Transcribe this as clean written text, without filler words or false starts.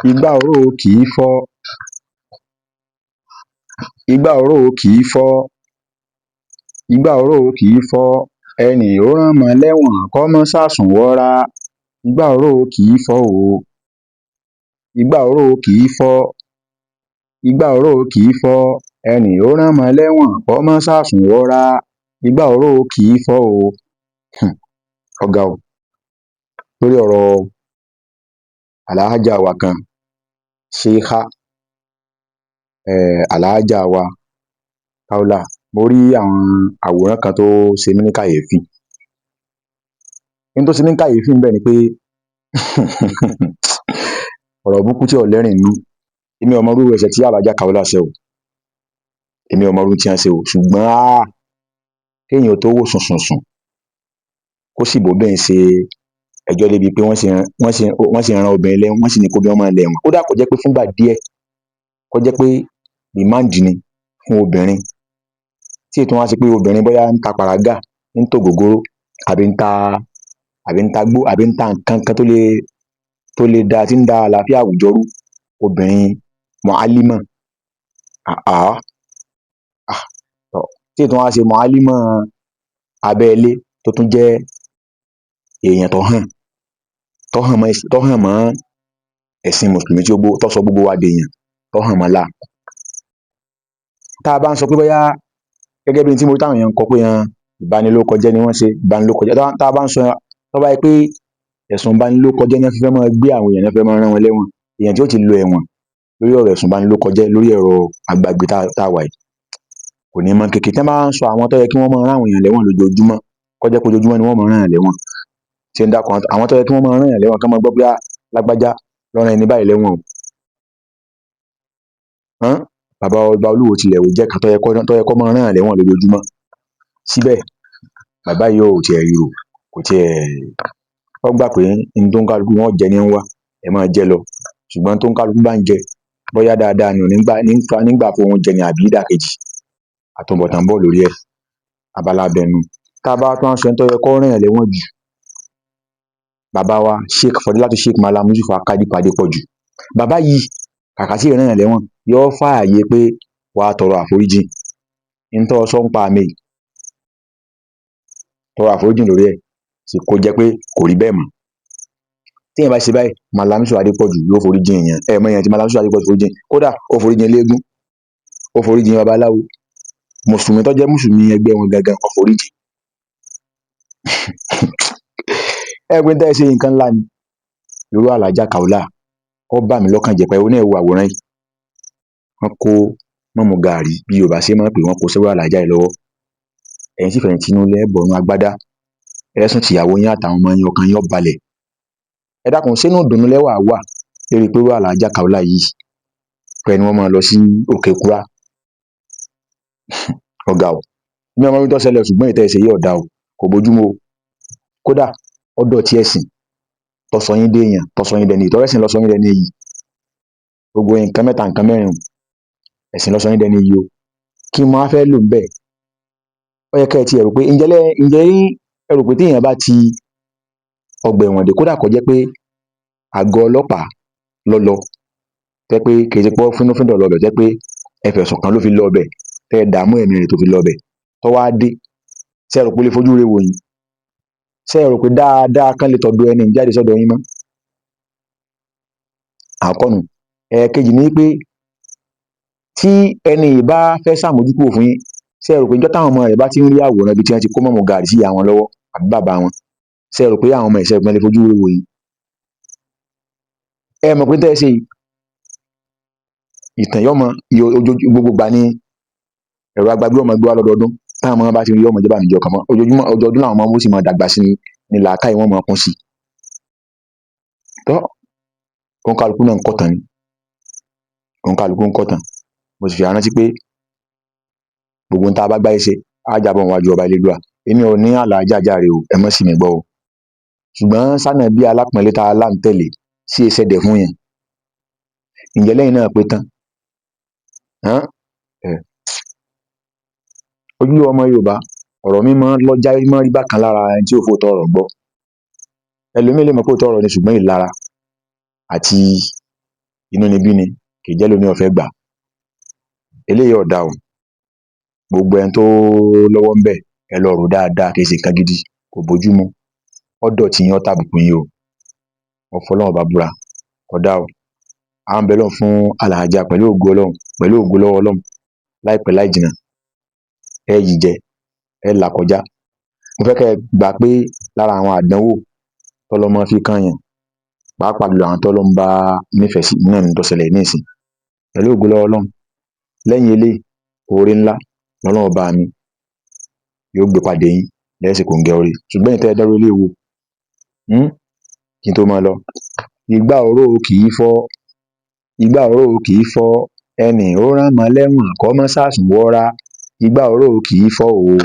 Igbá oró kì í fọ́, igbá oró kì í fọ́, igbá oró kì í fọ́, ẹni ó ránmọ lẹ́wọ̀n kó má sàsùn wọra. Igbá oró kì í fọ́ o, igbá oró kì í fọ́, igbá oró kì í fọ́, ẹni ó ránmọ lẹ́wọ̀n kó má sàsùn wọra. Igbá oró kì í fọ́ o. Ó ga o. Lórí ọ̀rọ̀ Alhaja wa kan, Sheikha, Alhaja wa Kaola, mo rí àwọn àwòrán kan tó ṣe mí ní kàyéfì. N tó ṣe mí ní kàyéfì ńbẹ̀ ni pé ọ̀rọ̀ burúkú tí ò lẹ́rìn nínú. Èmi ò mọ irú ẹ̀ṣẹ̀ tí Alhaja Kaola ṣẹ̀ o, èmi ò mọ irú tí wọ́n ṣe o, ṣùgbọ́n kéèyàn tó wò sùnsùnsùn kó sì bóbìnrin ṣe ẹjọ́ débi pé wọ́n sì rán obìnrin lẹ́wọ̀n, wọ́n sì ní kóbìnrin ó máa lẹ̀wọ̀n, kódà kó jẹ́ pé fúngbà díẹ̀, kó jẹ́ pé remand ni fún obìnrin, tí è tún wá ṣe pé obìnrin bóyá ń ta pàrágà, ń tògógóró, àbí ń ta àbí ń tagbó, àbí ń ta nǹkan kan tó lè da, tí ń da àlàáfíà àwùjọ rú, obìnrin mọ̀álímọ̀, tí è tún wá ṣe mọ̀álímọ̀ abẹ́ ilé, tó tún jẹ́ èèyàn tó hàn, tó hàn mọ́ ẹ̀sìn mùsùlùmí, tó sọ gbogbo wa dèèyàn, tó hàn mọ́ ọn láa. Tá a bá ń sọ pé bóyá gẹ́gẹ́ bí n tí mo rí táwọn èèyàn ń kọ pé ìbanilórúkọjẹ́ ni wọ́n ṣe, ìbanilórúkọjẹ́, tá a bá ń sọ, tó bá jẹ́ pé ẹ̀sùn ìbanilórúkọjẹ́ ni wọ́n fi fẹ́ máa gbé àwọn èèyàn, ná fẹ́ máa rán wọn lẹ́wọ̀n, èèyàn tí ó ti lọ ẹ̀wọ̀n lórí ọ̀rọ̀ ẹ̀sùn ìbanilórúkọjẹ́ lórí ẹ̀rọ agbagbe tá a wà yìí kò ní mọ kékeré. Tí wọ́n bá ń sọ àwọn tó yẹ kí wọ́n máa rán àwọn èèyàn lẹ́wọ̀n lójoojúmọ́, kó jẹ́ pé ojoojúmọ́ ni wọ́n máa rán èèyàn lẹ́wọ̀n, ṣé ń dákun, àwọn tó yẹ kí wọ́n máa rán èèyàn lẹ́wọ̀n, kán máa gbọ́ pé lágbájá ló rán ẹni báyìí lẹ́wọ̀n o. Bàbá ọba Olúwo tilẹ̀ Ìwó jẹ́ kan tó yẹ kó máa rán èèyàn lẹ́wọ̀n lójoojúmọ́. Síbẹ̀ bàbá yìí ò tiẹ̀ ríro, kò tiẹ̀, ó gbà pé n tó ń kálukú wọn ó jẹ ní ń wá, ẹ máa jẹ́ lọ. Ṣùgbọ́n tó ń kálukú bá ń jẹ, bóyá dáadáa ni ò nígbà fún oúnjẹ ni àbí ìdàkejì, àtúbọ̀tán ń bọ̀ lórí ẹ̀, abala ibẹ̀ nù. Tá a bá tún wá ń sọ ẹni tó yẹ kó rán èèyàn lẹ́wọ̀n jù, bàbá wa Sheikh Fọdílátù Sheikh Mallam Yusuf Akádípò Adépọ̀jù. Bàbá yìí, kàkà tí ì rán èèyàn lẹ́wọ̀n, yóò fààyè pé wá tọrọ àforíjì. N tó sọ ń pa mi yìí, tọrọ àforíjì lórí ẹ̀, sì kó jẹ́ pé kò rí bẹ́ẹ̀ mọ́. Téèyàn bá ṣe báyìí, Mallam Yusuf Adépọ̀jù yóò foríjì èèyàn. Ẹ mọ èèyàn tí Mallam Yusuf Adépọ̀jù foríjì. Kódà ó foríjì eléégún, ó foríjì babaláwo, mùsùlùmí tó jẹ́ mùsùlùmí ẹgbẹ́ wọn gangan, ó foríjì. Ẹ pé tẹ́ ẹ ṣe nǹkan ńlá ni. Irú Alhaja Kaola, ó bà mí lọ́kàn jẹ́ pé ó ní ẹ wo àwòrán yìí. Wọ́n kó mọ́mú gàárì, bí Yorùbá ṣe máa ń pè, wọ́n kó sọ́wọ́ Alhaja yìí lọ́wọ́. Ẹ̀yin sì fẹ̀yìntì inú ilé, ẹ bọ̀nú agbádá, ẹ sùn tìyàwó yín àtàwọn ọmọ yín, ọkàn yín ó balẹ̀. Ẹ dákun, sínú ìdùnnú lẹ́wà wà lórí pé irú Alhaja Kaola yìí pé ni wọ́n máa lọ sí Òkè Kúrá. Ó ga o. Mi ò mọ ohun tó ṣẹlẹ̀, ṣùgbọ́n èyí tẹ́ ẹ ṣe yìí ò dáa o, kò bójúmu o. Kódà ó dọ̀tí ẹ̀sìn tó sọ yín déèyàn, tó sọ yín dẹni, ìtọ́rẹ́sìn ló sọ yín dẹni yìí. Gbogbo nǹkan mẹ́ta, nǹkan mẹ́rin, ẹ̀sìn ló sọ yín dẹni yìí o. Kí n máa fẹ́ lò ń bẹ̀? Ó yẹ kẹ́ ẹ ti rò pé ǹjẹ́ ẹ rò pé téèyàn bá ti ọgbà ẹ̀wọ̀n dé, kódà kó jẹ́ pé àgọ́ ọlọ́pàá ló lọ, jẹ́ pé kì í ṣe pé ó fínúfíndọ̀ lọ bẹ̀, jẹ́ pé ẹ fẹ̀sùn kàn ló fi lọ bẹ̀, tẹ́ ẹ dààmú ẹ̀mí rẹ̀ tó fi lọ bẹ̀, tó wá dé, ṣé ẹ rò pé ó lè fojú rere wò yín? Ṣé ẹ rò pé dáadáa kán lè tọ̀dọ̀ ẹni jáde sọ́dọ̀ yín mọ́? Àkọ́kọ́ nù. Ẹ̀ẹ̀kejì ni pé tí ẹni yìí bá fẹ́ ṣàmójúkúrò fún yín, ṣé ẹ rò pé ijọ́ táwọn ọmọ rẹ̀ bá ti ń rí àwòrán ibi tí wọ́n ti kó mọ́mú gàárì sí ìyá wọn lọ́wọ́ àbí bàbá wọn, ṣé ẹ rò pé àwọn ọmọ ẹ̀, ṣé ẹ rò pé wọ́n lè fojú rere wò yín? Ẹ mọ̀ pé tẹ́ ẹ ṣe yìí, ìtàn yóò mọ ojoojúmọ́, gbogbo ìgbà ni ẹ̀rọ agbágbé ọmọ gbé wá lọ́dọọdún. Táwọn ọmọ bá ti rí, ọmọ ìjọba àmì ọkàn mọ́ ojoojúmọ́, ọdọọdún làwọn ọmọ wọn sì máa dàgbà sí ni làákàyè wọn máa kún sí. Tọ́ òǹkàlùkù náà ń kọ̀tàn ni, òǹkàlùkù ń kọ̀tàn. Mo sì fi rántí pé gbogbo ohun tá a bá gbáyé ṣe á jábọ̀ níwájú ọba Elédùà. Èmi ò ní Alhaja jàre o, ẹ má sì mí gbọ́ o. Ṣùgbọ́n sánà bí alápọ̀nlé tá a lá ń tẹ̀lé sí ẹsẹ̀ dẹ̀ fún yẹn. Ǹjẹ́ lẹ́yìn náà pé tán? Ojúlówó ọmọ Yorùbá, ọ̀rọ̀ mi máa ń lọ́jà, máa ń rí bákan lára ẹni tí ò fòótọ́ ọ̀rọ̀ gbọ́. Ẹlòmíì lè mọ̀ pé òótọ́ ọ̀rọ̀ ni, ṣùgbọ́n ìlara àti Inúnibíni kì í jẹ́ lómi ọ̀fẹ́ gbà. Eléyìí ò dáa o. Gbogbo ẹni tó lọ́wọ́ ń bẹ̀, ẹ lọ rò dáadáa, kì í ṣe nǹkan gidi, kò bójú mu. Ó dọ̀tí yín, ó tàbùkù yín o. Mo fọlọ́run ọba búra, kò dáa o. À ń bẹ Ọlọ́run fún Alhaja pẹ̀lú ògo Ọlọ́run, pẹ̀lú ògo lọ́wọ́ Ọlọ́run, láìpẹ́ láì jìnà, ẹ yìí jẹ, ẹ là kọjá. Mo fẹ́ kẹ́ ẹ gbà pé lára àwọn àdánwò tọ́lọ́run máa fi kàn yàn, pàápàá jùlọ àwọn tọ́lọ́run bá nífẹ̀ẹ́ sí náà ní tó ṣẹlẹ̀ ní ìsìn. Pẹ̀lú ògo lọ́wọ́ Ọlọ́run, lẹ́yìn eléyìí, oore ńlá lọ́lọ́run ọba mi yóò gbé pàdé yín lẹ́sìn kòǹgẹ́ oore. Ṣùgbọ́n ẹ̀yin tẹ́ ẹ dánrú eléyìí wò, kí n tó máa lọ, ìgbà oró kì í fọ́, ìgbà oró kì í fọ́, ẹni ó rán mọ́ lẹ́wọ̀n kọ́ mọ́ sàsùn wọra, ìgbà oró kì í fọ́ o.